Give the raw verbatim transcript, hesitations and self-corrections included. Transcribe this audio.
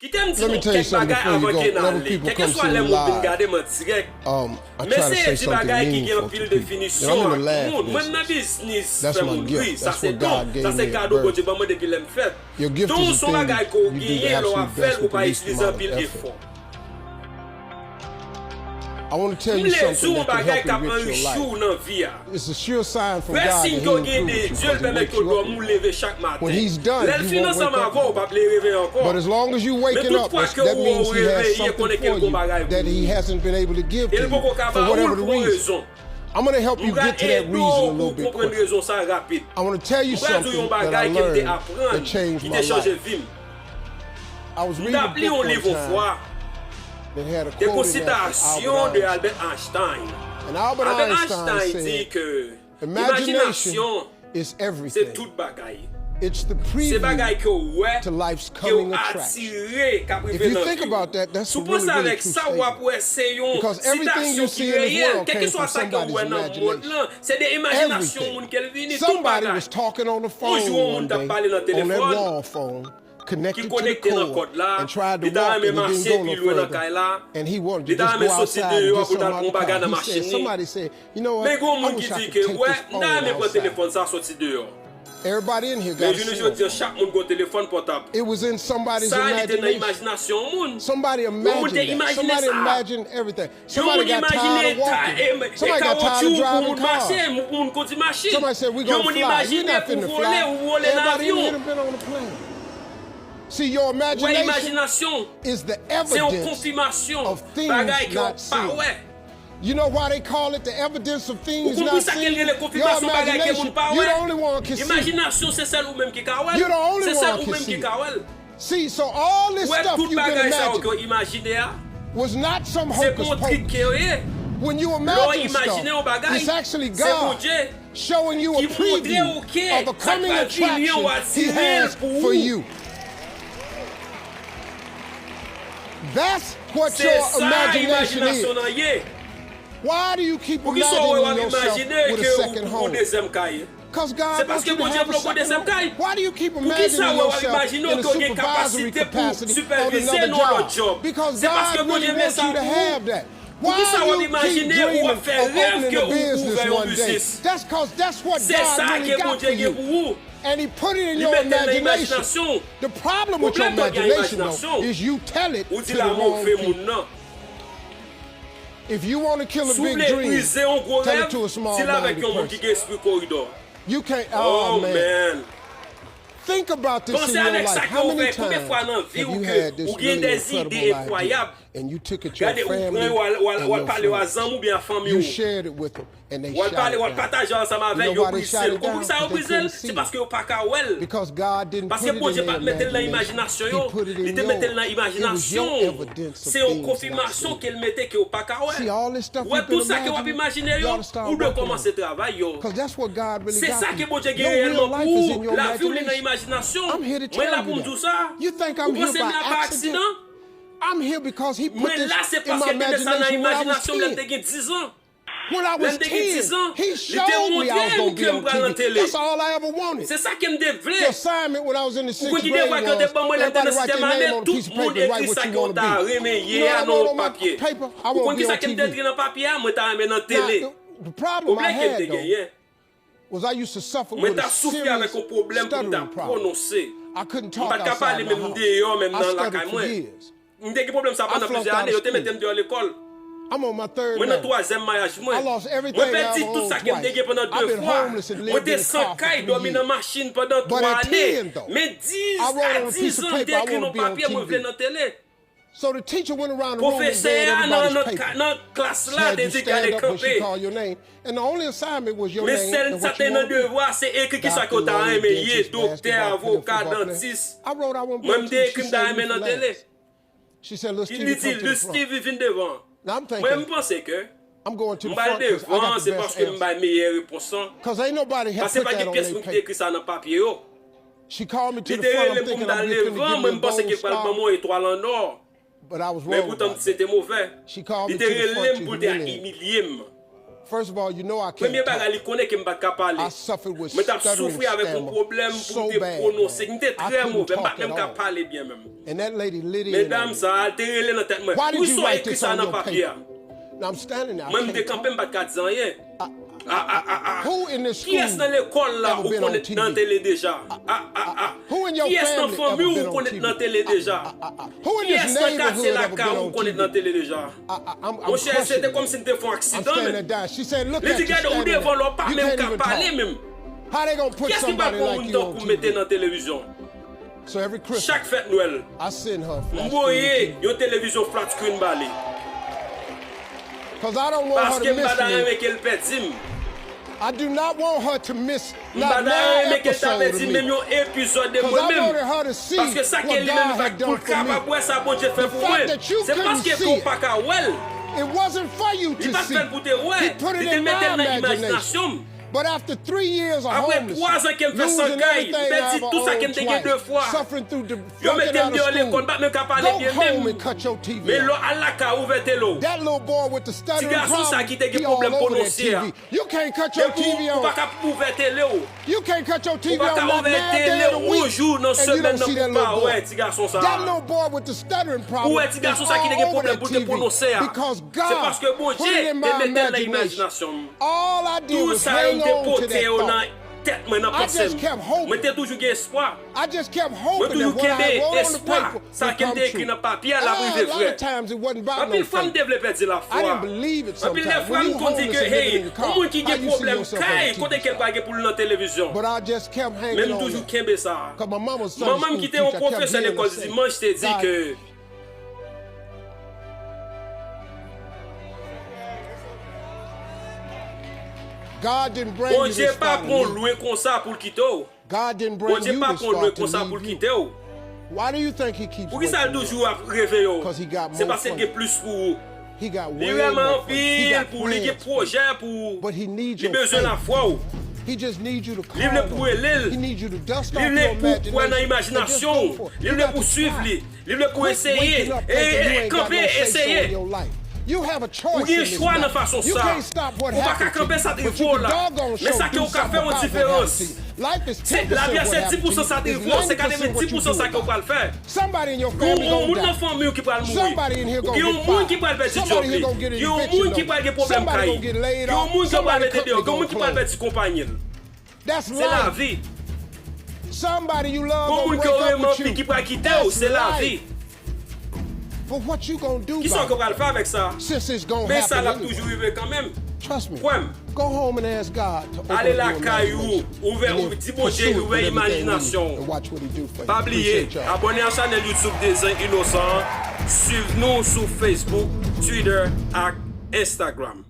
Kite m di nou kèk bagay avan ke n ale. Kèlkeswa lè moun vin gade m an dirèk, m eseye di bagay ki gen anpil definisyon ak moun. Mwen m nan biznis fè moun ri, sa se don, sa se kado Bondye ban mwen depi lè m fèt. Don se yon bagay ke w genyen, lè w ap fè l, ou pa itilize anpil efò. M vle di w yon bagay k ap anrichi w nan vi a. Vrè siy ke w gen de Dye l pèmèt ke w dòmi, w leve chak maten. Lè l fin ansanm avè w, ou p ap leve ankò. Men tout fwa ke ou wè w reveye, konnen ke l gen yon bagay pou ou. E l poko ka ba ou l pou yon rezon. M pral ede w pou w konprann rezon sa a rapid. M pral di w yon bagay ke m te aprann ki te chanje vi m. M t ap li yon liv yon fwa. Te gon sitasyon de Albert Einstein. Albert Einstein di ke imajinasyon se tout bagay. Se bagay ke w wè, ke w atire, k ap rive nan vi w. Si w panse avèk sa, w ap wè se yon sitasyon ki reyèl. Kèlkeswa sa ke w wè nan mond lan, se de imajinasyon moun ke l vini, tout bagay. Yon jou, yon moun t ap pale nan telefòn ki konekte nan kòd la, li ta renmen mache pi lwen nan kay la, li ta renmen soti deyò pou l t al pran yon bagay nan machin li. Men gen yon moun ki di ke, wè, m ta renmen pran telefòn sa a soti deyò. Men jounen jodi a, chak moun gen yon telefòn pòtab. Sa a, li te nan imajinasyon yon moun. Yon moun te imajine sa. Yon moun imajine kawotchou pou moun mache, pou moun kondi machin. Yon moun imajine pou vole, ou vole nan avyon. Ou wè, imajinasyon se yon konfimasyon bagay ke w pa wè. Ou konn poukisa ke l rele konfimasyon bagay ke moun pa wè? Imajinasyon se sèl ou menm ki ka wè l. Se sèl ou menm ki ka wè l. Ou wè, tout bagay sa yo ke w imajine a, se pa yon trik ke yo ye. Lè w imajine yon bagay, se Bondye ki montre w ke sa k pral vini an, w atire l pou ou. Se sa imajinasyon w an ye. Poukisa w wè w ap imajine ke ou, ou gon dezyèm kay? Se paske Bondye vle w gon dezyèm kay. Poukisa w wè w ap imajine w ke w gen kapasite pou sipèvize nan yon lòt djòb? Se paske Bondye vle sa pou ou. Poukisa w ap imajine ou ap fè rèv ke ou ouvè yon biznis? Se sa ke Bondye gen pou ou. Li mete l nan imajinasyon w. Pwoblèm ke w gen ak imajinasyon w, ou di l a move moun nan. Si w vle brize yon gwo rèv, di l avèk yon moun ki gen espri koridò. Oh, man. Panse avèk sa ke w fè. Konbyen fwa nan vi w ke ou gen de ide enkwayab? Gade, ou pran yo, w al, w al, w al pale yo a zanmi w oubyen a fanmi w. W al pale, w al pataje ansanm avè yo, yo brize l. Ou konn poukisa yo brize l? Se paske yo pa ka wè l. Paske Bondye pa t mete l nan imajinasyon yo. Li te mete l nan imajinasyon w. Se yon konfimasyon ke l mete ke w pa ka wè. Ou wè, tout sa ke w ap imajine yo, ou dwe kòmanse travay yo. Se sa ke Bondye gen reyèlman pou ou. Lavi w li nan imajinasyon w. Mwen la pou m di w sa. Ou panse m la pa aksidan? Mwen la se paske l te met sa nan imajinasyon m lè m te gen diz an. Lè m te gen diz an, li te montre m ke m pral nan tele. Se sa ke m te vle. Ou konn ki devwa ke yo te ban mwen lè m te nan sizyèm ane? Tout moun ekri sa ke yo ta renmen ye a nan yon papye. Ou konn kisa ke m te ekri nan papye a? Mwen ta renmen nan tele. Pwoblèm ke m te genyen, mwen ta soufri avèk yon pwoblèm pou m ta pwononse. M pa t ka pale menm deyò, menm nan lakay mwen. M te gen pwoblèm sa a pandan plizyè ane, yo te mete m deyò lekòl. Mwen nan twazyèm maryaj mwen. Mwen pèdi tout sa ke m te gen pandan de fwa. Mwen te san kay, dòmi nan machin pandan twa ane. Men diz a diz an, m te ekri nan papye mwen vle nan tele. Pwofesè a nan, nan, nan klas la te di gade kanpe. Men sèl sa te nan devwa, se ekri kisa ke w ta renmen ye, doktè, avoka, dantis. Mwen, m te ekri m ta renmen nan tele. Li di, Lusteeve, vin devan. Mwen, m panse ke m pral devan, se paske m bay meyè repons lan. Paske pa gen pyès moun ki te ekri sa nan papye yo. Li te rele m pou m t al devan, mwen, m panse ke l pral ban mwen yon etwal an nò. Men poutan, se te movè. Li te rele m pou l te al imilye m. Premye bagay, li konnen ke m pa t ka pale. Mwen t ap soufri avèk yon pwoblèm pou m te pwononse. M te trè movè, m pa t menm ka pale byen menm. Medam sa a te rele nan tèt mwen, "Poukisa w ekri sa nan papye a?" Mwen, m te kanpe, m pa t ka di anyen. A, a, a, a. Kiyès nan lekòl la ou konnen nan tele deja? A, a, a. Kiyès nan fanmi w ou konnen nan tele deja? Kiyès nan katye lakay ou konnen nan tele deja? Monchè, se te kòmsi m te fè yon aksidan, men. Li di, "Gade, ou devan la, ou pa menm ka pale menm. Kiyès ki pral pran moun tankou m mete nan televizyon?" Chak fèt Nwèl, m voye yon televizyon flat screen ba li. Paske m pa ta renmen ke l pèdi m. M pa ta renmen ke l ta pèdi menm yon epizòd de mwen menm. Paske sa ke li menm li pa t pou l kapab wè sa Bondye fè pou mwen. Se paske ke w pa ka wè l. Li pa t fè l pou te wè. Li te mete l nan imajinasyon m. Apre twa zan ke m fè san kay, m pèdi tout sa ke m te gen de fwa. Yo mete m deyò lekòl, m pa t menm ka pale byen menm. Men lè w al lakay ou, ouvè tele w. Ti gason sa ki te gen pwoblèm pwononse a. Depi w, ou pa ka ouvè tele w. Ou pa ka ouvè tele w yon jou nan semèn nan pou w pa wè ti gason sa a. Ou wè ti gason sa ki te gen pwoblèm pou l te pwononse a. Se paske Bondye te mete l nan imajinasyon m. Tout sa yo, m te pote yo nan tèt mwen, nan panse m. Mwen te toujou gen espwa. Mwen toujou kenbe espwa. Sa ke m te ekri nan papye a, l ap rive vrè. Anpil fwa, m te vle pèdi lafwa. Anpil lè fwa, m konn di ke, hey, yon moun ki gen pwoblèm kay, kote ke l pral gen pou l nan televizyon? Men m toujou kenbe sa. Manman m ki te yon pwofesè lekòl dimanch te di ke Bondye pa pran w lwen konsa pou l kite w. Bondye pa pran w lwen konsa pou l kite w. Poukisa l toujou ap reveye w? Se paske l gen plis pou ou. Li renmen anpil pou ou, li gen pwojè pou ou. Li bezwen lafwa w. Li vle pou w rele l. Li vle pou w kwè nan imajinasyon w. Li vle pou w swiv li. Li vle pou w eseye. E, e, kanpe, eseye. Ou gen chwa nan fason sa. Ou pa ka kanpe sa t rive w la. Men sa ke w ka fè yon diferans. Se, lavi a se dis pousan sa t rive w, se katrevendis pousan sa ke w pral fè. Gen yon moun nan fanmi w ki pral mouri. Gen yon moun ki pral pèdi djòb li. Gen yon moun ki pral gen pwoblèm kay. Gen yon moun ke yo pral mete deyò. Gen yon moun ki pral pèdi konpayi l. Se lavi. Gen yon moun ke w renmen anpil ki pral kite w. Se lavi. Kisa w pral fè avèk sa? Men sa l ap toujou rive kanmenm. Kwè m. Ale lakay ou, ouvè, ou di Bondye ouvè imajinasyon w. Pa bliye, abòne a chanèl YouTube Dezen Inosan an. Swiv nou sou Facebook, Twitter ak Instagram.